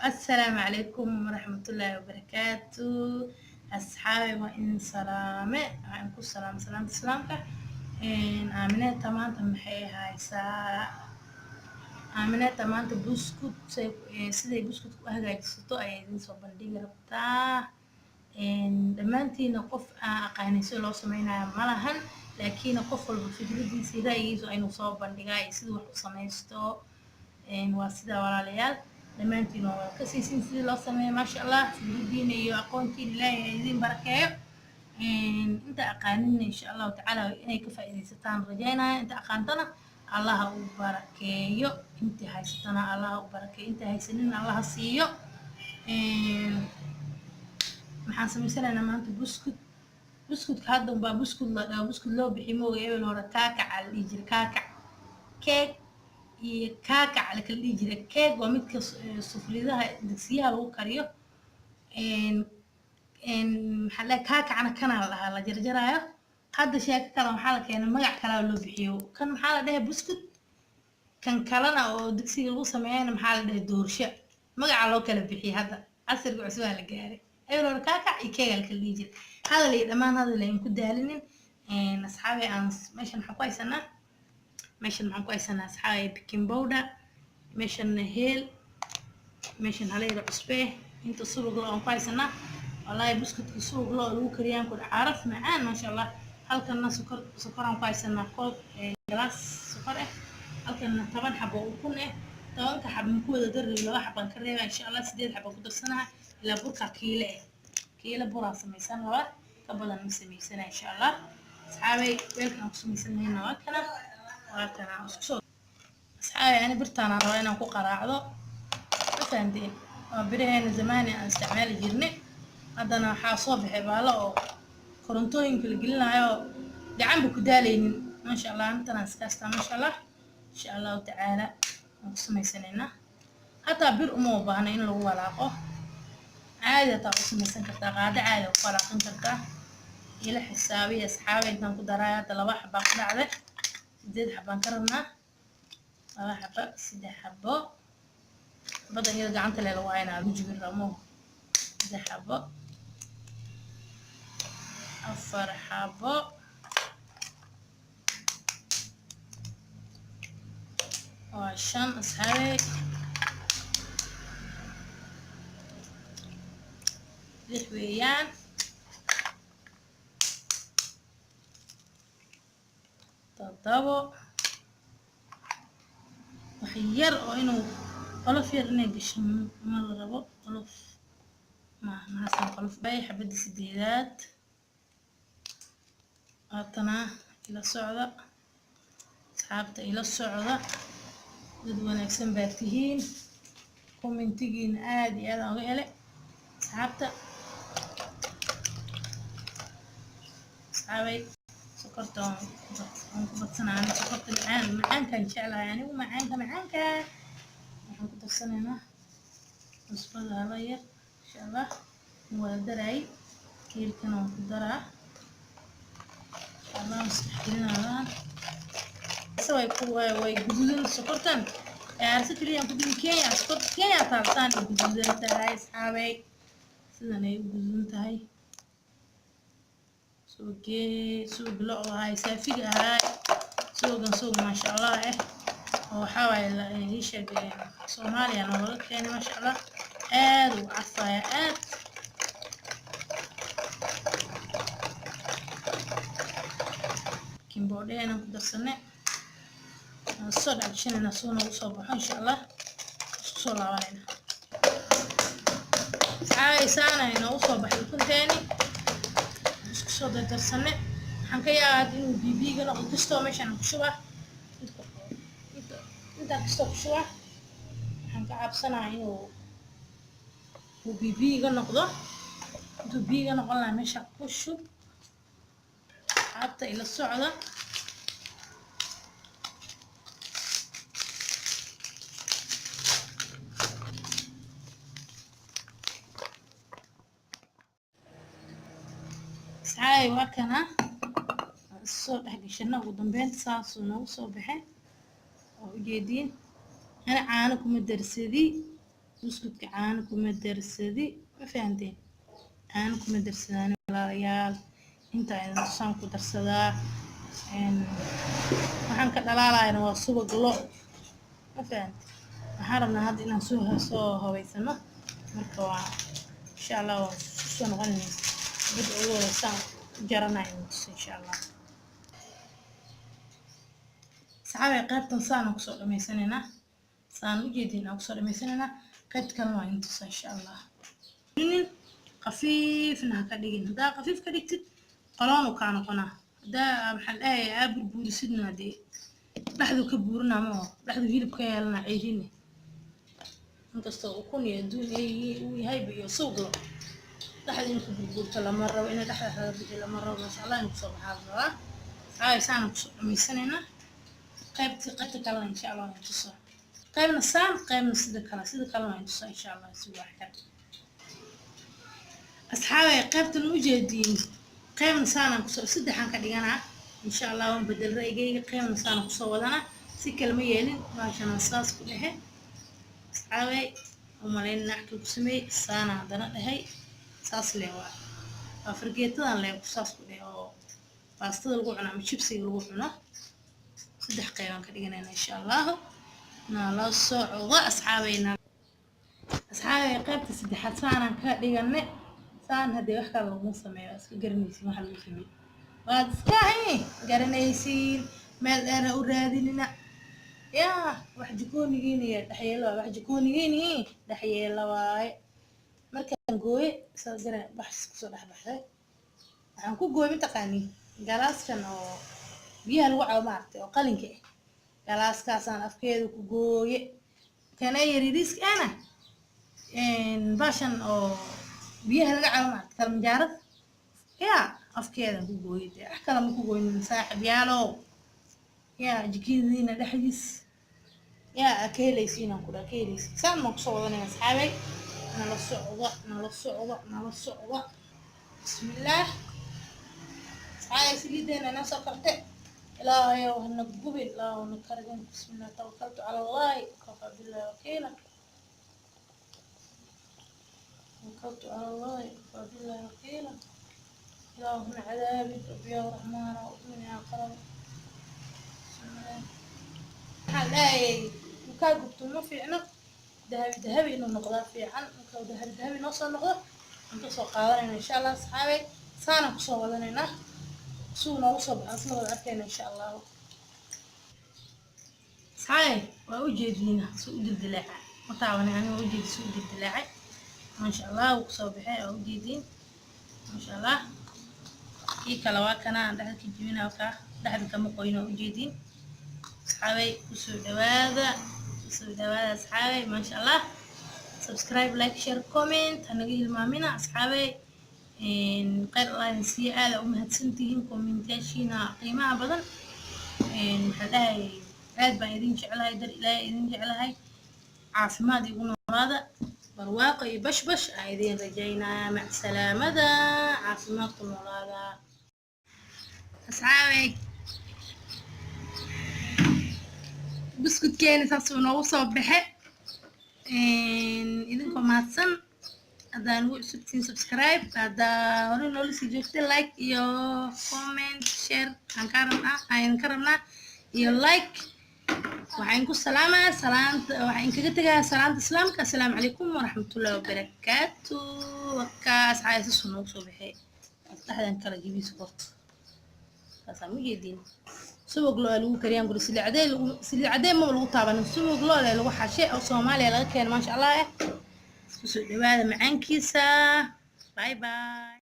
Assalaamu calaykum waraxmatullaahi wabarakaatu. Asxaabi, waa in salaame, waxaan ku salaam salaamta islaamka. Aamineeta maanta maxay haysaa? Aamineeta maanta buskud, siday buskudka u hagaajisato ayay idin soo bandhigi rabtaa. Dhammaantiina qof aan aqaanin sida loo sameynayo ma lahan, laakiin qof walba fikradiisa iyo ra'yigiisa inuu soo bandhigaa iyo siduu wax u samaysto. Waa sidaa, walaalayaal, dhammaantiin waa ka siisin sidii loo sameeyo. Maasha Allah, fikradiina iyo aqoontiina Ilaahay ha idin barakeeyo. Inta aqaaninna, insha Allahu tacaala, inay ka faa'iidaysataan rajaynaya. Inta aqaantana Allaha u barakeeyo, intii haysatana Allaha u barakeeyo, inta haysanina Allaha siiyo. Maxaan samaysanaynaa maanta? Buskud. Buskudka hadda unbaa buskud la dhaho, buskud loo bixi mooga. Ebel hore kaakac aa la dhihi jiray, kaakac, keeg iyo kaakac la kala dhihi jiray. Keeg waa midka sufridaha, digsiyaha lagu kariyo. Maxaa la dhahay, kaakacna kanaa la dhahaa, la jarjaraayo. Hadda sheeko kale waxaa la keenay, magac kalaa loo bixiyo. Kan maxaa la dhahay? Buskud. Kan kalena oo digsiga lagu sameeyana maxaa la dhahay? Doorsho. Magaca loo kala bixiyay hadda, casriga cusubaa la gaaray. Ebel hore kaakac iyo keegaa la kala dhihi jiray. Hadal iyo dhammaan hadal ayn ku daalinin, asxaabi. Aan meeshan maxaan ku haysanaa? Meeshan maxaan ku haysanaa, asxaabi? Baking powder, meeshan heel, meeshan halayda cusbe, inta subag lo aan ku haysanaa. Wallaahi buskudka subag lo lagu kariyaan ku caraf macaan, maasha Allah. Halkanna sokor, sokoraan ku haysanaa, koob, galaas sokor ah. Halkanna 10 xabo ukun ah. 10-ka xabo ma ku wada dari, laba xabaan ka reebaa, insha Allah. 8 xabaan ku darsanaha ilaa burkaa kiile ah, kiile buraa samaysan rabaa, ka badan ma samaysana, insha Allah. Asxaabay, weelkan aan ku samaysanayna waa kana, waa kana. Isku soo, asxaabay, ani birtaanaan rabaa inaan ku qaraacdo, ma fahanteen? Waa biraheena zamaani aan isticmaali jirnay. Haddana waxaa soo baxay baalo oo korontooyinka la gelinayo, gacanba ku daalaynin, maasha Allah. Intanaan iska haystaa, maasha Allah. Insha Allahu tacaala waan ku samaysanaynaa. Hataa bir uma baahna in lagu walaaqo, caadi hataa u samaysan kartaa, qaado caadi ku walaaqan kartaa. Ila xisaabiya, asxaabi, intaan ku daraaya. Hadda laba xabaa ku dhacday, 8 xabaan ka rabnaa. Laba xaba, saddex xabo badan, iyada gacanta lee lagu haynaa, lagu jibin ramo. Saddex xabo, afar xabo, waa shan, asxaabey, lix weeyaan, toddobo. Wax yar oo inuu qolof yar inay gasho ma la rabo, qolof maaha, mahaasan qolof bay. Xabadda sideedaad haatana. Ila socda, asxaabta, ila socda. Dad wanaagsan baad tihiin, commentigiina aad iyo aad aan uga helay, asxaabta. Asxaabay, sokorta waan ku badsanaa ani, sokorta macaan, macaankaan jeclahay anigu, macaanka, macaanka. Waxaan ku darsanaynaa cusbada hala yar, insha Allah. Waan wada daraay, keelkana waan ku daraa, insha Allah. Waan isdhexgelinaadaan, way ku way guduudan sokortan. Gaarisa keliya aan ku dubin, Kenya sokorta, Kenya taaltaan ay guduudan tahay, asxaabay, sidan ay u guduudan tahay. Subagee, subag lo' ahay, saafiga ahay, subagan subag maasha Allah eh oo waxaa waaye ii sheeg, Soomaaliya nooga keenay, maasha Allah, aad u carfaya aad. Kimboodheenan ku darsanay, waan soo dhexgashanaynaa suu noogu soo baxo, insha Allah. Isku soo laabanayna, asxaabay. Saana inoogu soo baxay ukunteeni, isku soo dardarsanay. Waxaan ka yaabaa inuu bibiga noqdo kastoo meeshaan ku shubaa, intaan kastoo ku shubaa. Waxaan ka cabsanayaa inuu uu bibiga noqdo. Intuu biiga noqon lahaa, meesha ku shub. Asxaabta, ila socda. Asxaabi, waa kana, soo dhex gashana. Ugu dambeynta saasuu noogu soo baxay, waa ujeediin. Ana caano kuma darsadi. Buskudka caano kuma darsadi, ma fahanteen? Caano kuma darsadaan, walaalayaal. Intaa idin tusaan ku darsadaa. Waxaan ka dhalaalayana waa subag lo, ma fahante? Waxaan rabnaa hadda inaan soo habaysano. Marka waa insha Allah waan soo noqonayna. Mid ugu horeysaan u jaranaya idin tuso insha Allah. Saxaabay, qaybtan saan kusoo dhamaysanaynaa, saan ujeedin aan kusoo dhamaysanaynaa. Qaybta kalena waa idin tusa insha Allah. Khafiifna ha ka dhigin. Haddaa khafiif ka dhigtid, qoloon uu kaa noqonaa. Haddaa, maxaan dhahay, aa burbuurisidna, dee dhexdu ka buurinaa, ma oo dhexdu hilib ka yeelana ceyrine. Inkastoo ukun iyo adduun ay uu yahayba iyo suuqlo, dhexda in ku burbuurto lama rabo, inay dhexda laga bixi lama rabo. Masha Allah, in kusoo baxaa la rabaa. Saxaabay, saana kusoo dhamaysanaynaa. Qaybta kalena insha Allah waan tusaa. Qaybna saan, qaybna sida kale, sida kalena waan tusaa insha Allah. Si wax kale, asxaabay, qaybtan u jeediin, qaybna saanaan kusoo saddexaan ka dhiganaa insha Allah. Waan bedel ra'yigayga, qaybna saanaan kusoo wadanaa. Si kale ma yeelin, baashanaan saas ku dhehe. Asxaabay, umalayn naxka ku sameeyey, saana haddana dhahay, saas lee waa fargeetadan lee saas ku dhehe oo baastada lagu cuno ama jibsiga lagu cuno. Saddex qaybaan ka dhiganayna insha Allahu. Nala socdo, asxaabayna. Asxaabay, qaybta saddexaad saanaan ka dhigane. Saan haddii wax kale laguma sameeyo, waa iska garanaysiin waxa lagu sameeyo, waad iska garanaysiin. Meel dheer ha u raadinina. Yaa wax jikoonigiina iyo dhexyeelo waaye, wax jikoonigiini dhexyeelo waaye. Markaan gooye, saas garan bax kusoo dhex baxday. Waxaan ku gooyey, mataqaanii, galaaskan oo biyaha lagu cabo, maaragtay, oo qalinka ah. Galaaskaasaan afkeeda ku gooye. Kana yaryariiska ana baashan oo biyaha laga cabo, maaragtay, kalmanjaarada, yaa afkeedan ku gooyey. Dee wax kale ma ku gooynin, saaxib yaalow. Yaa jikadiina dhexdiis yaa ka helaysiin, aan ku dhaha ka helaysiin. Saan baan kusoo wadanaya, asxaabay. Nala socdo, nala socdo, nala socdo. Bismillaah. Asxaabay, saliideena inoo soo karte. Ilaahayow hana gubin, ilaahow na karin. Bismillah, tawakaltu cala Allahi, kafaa billahi wakiila. Tawakaltu cala Allahi, kafaa billahi wakiila. Ilaahu hana cadaabin, rabbiyahu raxmaana yaa qalab. Bismillah. Waxaan dhahayay markaa gubto ma fiicno, dahabi dahabi inuu noqdaa fiican. Marka dahabi dahabi noo soo noqdo, aan kasoo qaadanayna insha Allah. Asxaabay, saanaan kusoo wadanaynaa, suu noogu soo baxo isla wada arkayna insha Allahu. Asxaabay, waa u jeediina suu u dildilaacay. Ma taabanay aniga, waa ujeedi suu u dildilaacay. Maasha Allah, wuu kusoo baxay, waa ujeediin, maasha Allah. Kii kale waa kana aan dhexda ka jibina, kaa dhexda kama qoyin, waa ujeediin. Asxaabay, kusoo dhawaada, kusoo dhawaada, asxaabay. Maasha Allah. Subscribe, like, share, comment hanaga hilmaamina, asxaabay. Khayr Allah idin siiya, aada u mahadsantihiin commentyaashiina qiimaha badan. Maxaa dhahay, aad baan idin jeclahay, dar Ilaahay idin jeclahay. Caafimaad igu noolaada, barwaaqo iyo bashbash aan idin rajaynaya. Mac salaamada, caafimaad ku noolaada, asxaabay. Buskudkeeni saas uu noogu soo baxe. Idinkoo mahadsan. Haddaa nagu cusubtiin, subscribe. Haddaa hore noola sii joogtay, like iyo comment, share aan kaa rabnaa, aan idinka rabnaa, iyo like. Waxaan ku salaamaya salaanta, waxaan inkaga tegayaa salaanta islaamka. Assalaamu calaykum waraxmatullahi wabarakaatu. Wakaas caaysasu noogu soo baxay. Dhexdan kala jibiis korto, saasaa ma jeediin? Subag loo lagu kariyaan guri, saliid cadee lagu, saliid cadee maba lagu taabanin, subag loo lagu xashay oo Soomaaliya laga keeno, maasha Allah. Kusoo dhawaada macaankiisa. Bye bye.